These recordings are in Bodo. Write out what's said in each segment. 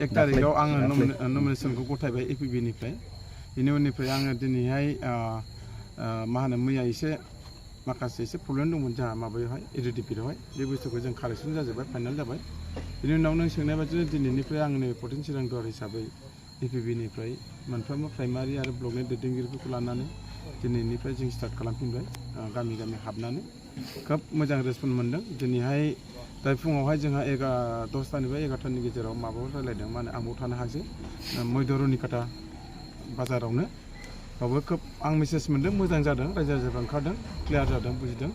1 तारिखाव आङो नमिनेसनखौ गथायबाय एपिबिनिफ्राय बेनि उननिफ्राय आङो दिनैहाय मा होनो मैया एसे माखासे एसे प्रब्लेम दंमोन जोंहा माबायावहाय एडिटिभिआवहाय बे बुस्थुखौ जों कारेक्सन जाजोब्बाय फाइनाल जाबाय बेनि उनाव नों सोंनाय बादिनो दिनैनिफ्राय आंनो पटेन चिरां दुवार हिसाबै एपिबिनिफ्राय मोनफ्रोमबो प्राइमारि आरो ब्लकनि दैदेनगिरिफोरखौ लानानै दिनैनिफ्राय जों स्टार्ट खालामफिनबाय गामि गामि हाबनानै खोब मोजां रेसपन्स मोनदों दिनैहाय दा फुङावहाय जोंहा 10टानिफ्राय 11टानि गेजेराव माबायाव रायलायदों मा होनो आंबो थानो हासै मैदरुनिकाटा बाजारावनो बावबो खोब आं मेसेज मोनदों मोजां जादों रायजो राजाफ्रा ओंखारदों क्लियार जादों बुजिदों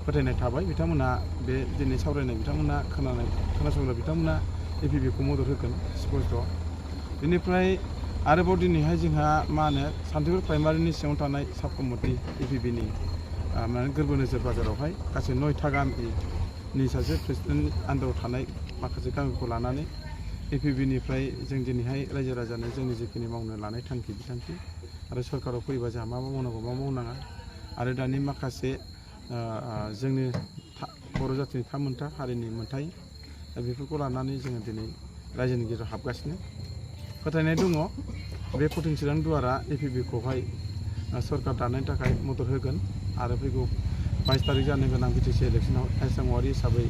फोथायनाय थाबाय बिथांमोना बे दिनै सावरायनाय बिथांमोना खोनासंग्रा बिथांमोना एपिबिखौ मदद होगोन स्पष्ट बेनिफ्राय आरोबाव दिनैहाय जोंहा मा होनो सान्थिपुर प्राइमारिनि सिङाव थानाय साब कमिटि एपिबिनि माने गोरबो नोजोर बाजारावहाय गासै 9था गामिनि सासे प्रेसिडेन्ट आन्दाराव थानाय माखासे गामिखौ लानानै एपिबिनिफ्राय जों दिनैहाय रायजो राजानो जोंनि जिखिनि मावनो लानाय थांखि बिथांखि आरो सरकाराव फैबा जोंहा मा मावनांगौ मा मावनाङा आरो दानि माखासे जोंनि बर' जाथिनि थामोनथा हारिनि मोनथाय दा बेफोरखौ लानानै जोङो दिनै रायजोनि गेजेराव हाबगासिनो फोथायनाय दङ बे पटेन चिरां दुवारा एपिबिखौहाय सरकार दानायनि थाखाय मदद होगोन आरो फैगौ 22 तारिख जानो गोनां बिटिसि इलेक्सनाव आइसांवारि हिसाबै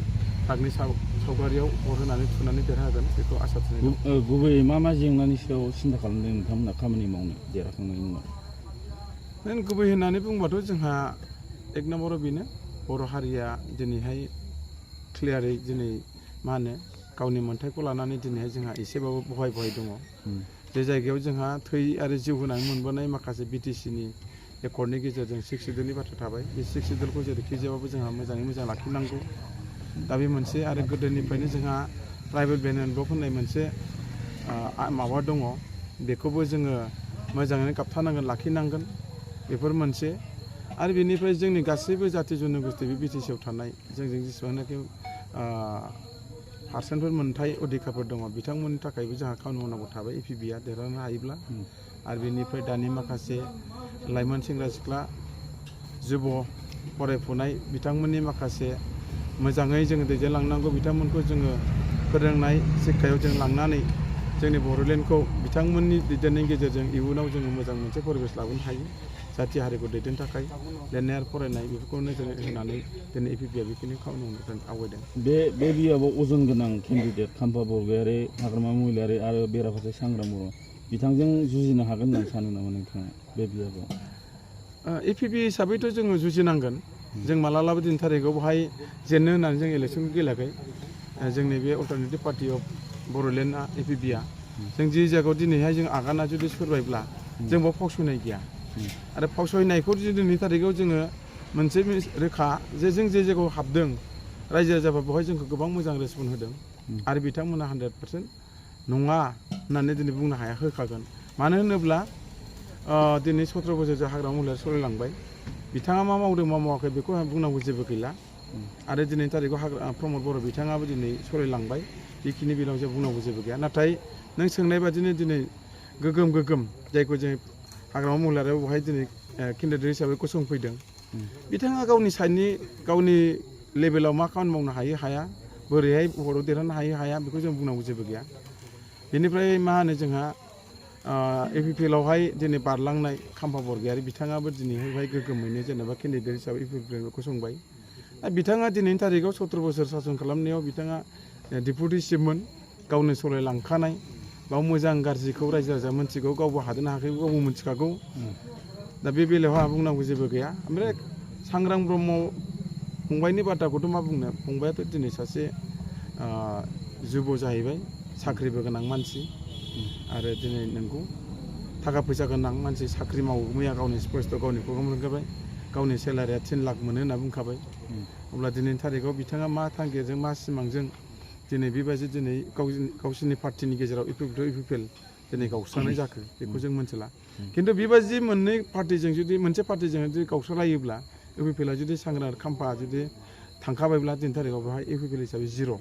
पार्कनि सावगारियाव अर होनानै थुनानै देरहागोन बेखौ आसा थिनाय गुबैयै मा जेंनानि सायाव सिन्था खालामदों नोंथांमोना खामानि मावनो देरहाखांनायनि उनाव गुबै होननानै बुंबाथ' जोंहा 1 नम्बराव बेनो बर' हारिया दिनैहाय क्लियारै दिनै मा होनो गावनि मोन्थायखौ लानानै दिनैहाय जोंहा एसेबाबो बहाय दङ जे जायगायाव जोंहा थै आरो जिउ होनानै मोनबोनाय माखासे बिटिसिनि एकर्डनि गेजेरजों 6 सिडुलनि बाथ्रा थाबाय बे 6 सिडुलखौ जेरैखि जायाबाबो जोंहा मोजाङै मोजां लाखिनांगौ दा बे मोनसे आरो गोदोनिफ्रायनो जोंहा ट्राइबेल बेन एन्ड ब्लक होननाय मोनसे माबा दङ बेखौबो जोङो मोजाङैनो गाबथानांगोन लाखिनांगोन बेफोर मोनसे आरो बेनिफ्राय जोंनि गासैबो जाथि जन'गोष्ठी बे बिटिसिआव थानाय जोंजों जेसेबांनाखि पार्सेन्टफोर मोनथाय अधिकारफोर दङ बिथांमोननि थाखायबो जोंहा खामानि मावनांगौ थाबाय एपिबिआ देरहानो हायोब्ला आरो बेनिफ्राय दानि माखासे लाइमोन सेंग्रा सिख्ला जुब फरायफुनाय बिथांमोननि माखासे मोजाङै जोङो दैदेनलांनांगौ बिथांमोनखौ जोङो फोरोंनाय शिक्षायाव जों लांनानै जोंनि बर'लेण्डखौ बिथांमोननि दैदेननायनि गेजेरजों इयुनाव जोङो मोजां मोनसे परिबेस लाबोनो हायो जाथि हारिखौ दैदेननो थाखाय लिरनाय आरो फरायनाय बेफोरखौ नोजोर होनानै दिनै एपिबिआ बेखिनि खामानि मावनो आवगायदों बे बियाबाव अजन गोनां केन्डिडेट खाम्फा बरगयारि हाग्रामा महिलारि आरो बेराफारसे सांग्रां बर' बिथांजों जुजिनो हागोन होननानै सानो नामा नोंथाङा बे बियाबाव एपिबि हिसाबैथ' जोङो जुजिनांगोन जों मालाबाबो दिन थारिखआव बेवहाय जेननो होननानै जों इलेक्सनखौ गेलेयाखै जोंनि बे अल्टारनेटिभ पार्टि अफ बर'लेण्डआ एपिबिआ जों जि जायगायाव दिनैहाय जों आगाना जुदि सोरबायब्ला जों बेयाव फावसयनाय गैया आरो फावसयनायखौ जुदि दिनैनि थारिखआव जोङो मोनसे रोखा जे जों जे जायगायाव हाबदों रायजो राजाफ्रा बेवहाय जोंखौ गोबां मोजां रेसपन्स होदों आरो बिथांमोना 100% नङा होननानै दिनै बुंनो हाया होखागोन मानो होनोब्ला दिनै 17 बोसोरसो हाग्रामा महिलारि सलायलांबाय बिथाङा मा मावदों मा मावाखै बेखौ बुंनांगौ जेबो गैला आरो दिनैनि थारिखआव प्रमद बर' बिथाङाबो दिनै सलायलांबाय बेखिनि बेलायाव जों बुंनांगौ जेबो गैया नाथाय नों सोंनाय बादिनो दिनै गोगोम जायखौ जों हाग्रामा महिलारियाव बेवहाय दिनै केन्डिडेट हिसाबै गसंफैदों बिथाङा गावनि साइडनि गावनि लेभेलाव मा खामानि मावनो हायो हाया बोरैहाय भटआव देरहानो हाया बेखौ जों बुंनांगौ जेबो गैया बेनिफ्राय मा होनो जोंहा एपिपिएलआवहाय दिनै बारलांनाय खाम्फा बरगयारि बिथाङाबो दिनैहाय गोगोमैनो जेनेबा केन्डिडेट हिसाबै एपिपिएल गसंबाय दा बिथाङा दिनैनि थारिखआव 17 बोसोर सासन खालामनायाव बिथाङा डिपुटि चिफमोन गावनो सलायलांखानाय बाव मोजां गाज्रिखौ रायजो राजा मोनथिगौ गावबो हादोंना हायाखै गावबो मोनथिखागौ दा बे बेलायाव आंहा बुंनांगौ जेबो गैया ओमफ्राय सांग्रां ब्रह्म फंबायनि बाथ्राखौथ' मा बुंनो फंबायाथ' दिनै सासे जुब जाहैबाय साख्रिबो गोनां मानसि आरो दिनै नोंगौ थाखा फैसा गोनां मानसि साख्रि मावो मैया गावनि स्पष्ट गावनि प्रग्राम मोनखाबाय गावनि सेलारिया 3 लाख मोनो होनना बुंखाबाय अब्ला दिनैनि थारिखआव बिथाङा मा थांखिजों मा सिमांजों दिनै बेबायदि दिनै गावसोरनि पार्टिनि गेजेराव एपिपिएल दिनै गावस्रानाय जाखो बेखौ जों मोनथिला खिन्थु बेबायदि मोननै पार्टिजों जुदि मोनसे पार्टिजों जुदि गावस्रालायोब्ला एपिपिएलआ जुदि सांग्रां खाम्फा जुदि थांखाबायब्ला दिनैनि थारिखआव बेवहाय एपिपिएल हिसाबै 0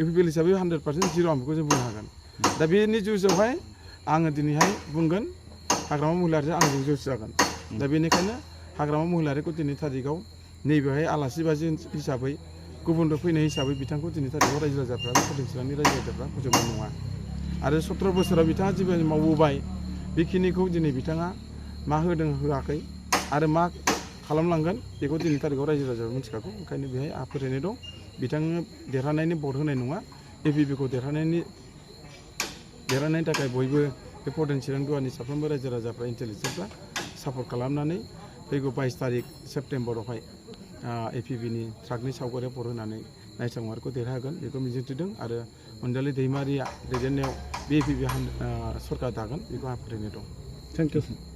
एपिपिएल हिसाबै 100% 0 आं बेखौ जों बुंनो हागोन दा बेनि जुजावहाय आङो दिनैहाय बुंगोन हाग्रामा महिलारिजों आंजों जुज जागोन दा बेनिखायनो हाग्रामा महिलारिखौ दिनै थारिखआव नैबेहाय आलासि बाजि हिसाबै गुबुननिफ्राय फैनाय हिसाबै बिथांखौ दिनै थारिखआव रायजो राजाफ्रा पटेन चिरांनि रायजो राजाफ्रा फोजोबनाय नङा आरो 17 बोसोराव बिथाङा जिबायदि मावबोबाय बेखिनिखौ दिनै बिथाङा मा होदों होआखै आरो मा खालामलांगोन बेखौ दिनै थारिखआव रायजो राजाया मिथिखागौ। ओंखायनो बेहाय आंहा फोथायनाय दं बिथांनो देरहानायनि भट होनाय नङा। एपिपिखौ देरहानायनि थाखाय बयबो बे पर्ट चिरां दुवारनि साफ्रोमबो रायजो राजाफ्रा इन्टेलिजेन्सफ्रा सापर्ट खालामनानै फैगौ 22 तारिख सेप्तेम्बरावहाय एपिपिनि ट्राकनि सावगारियाव भट होनानै नायसां मारखौ देरहागोन बेखौ मिजिंथिदों आरो अनजालि दैमारिया दैदेननायाव बे एपिपि सरकार दागोन बेखौ आं फोथायनाय दं। Thank you.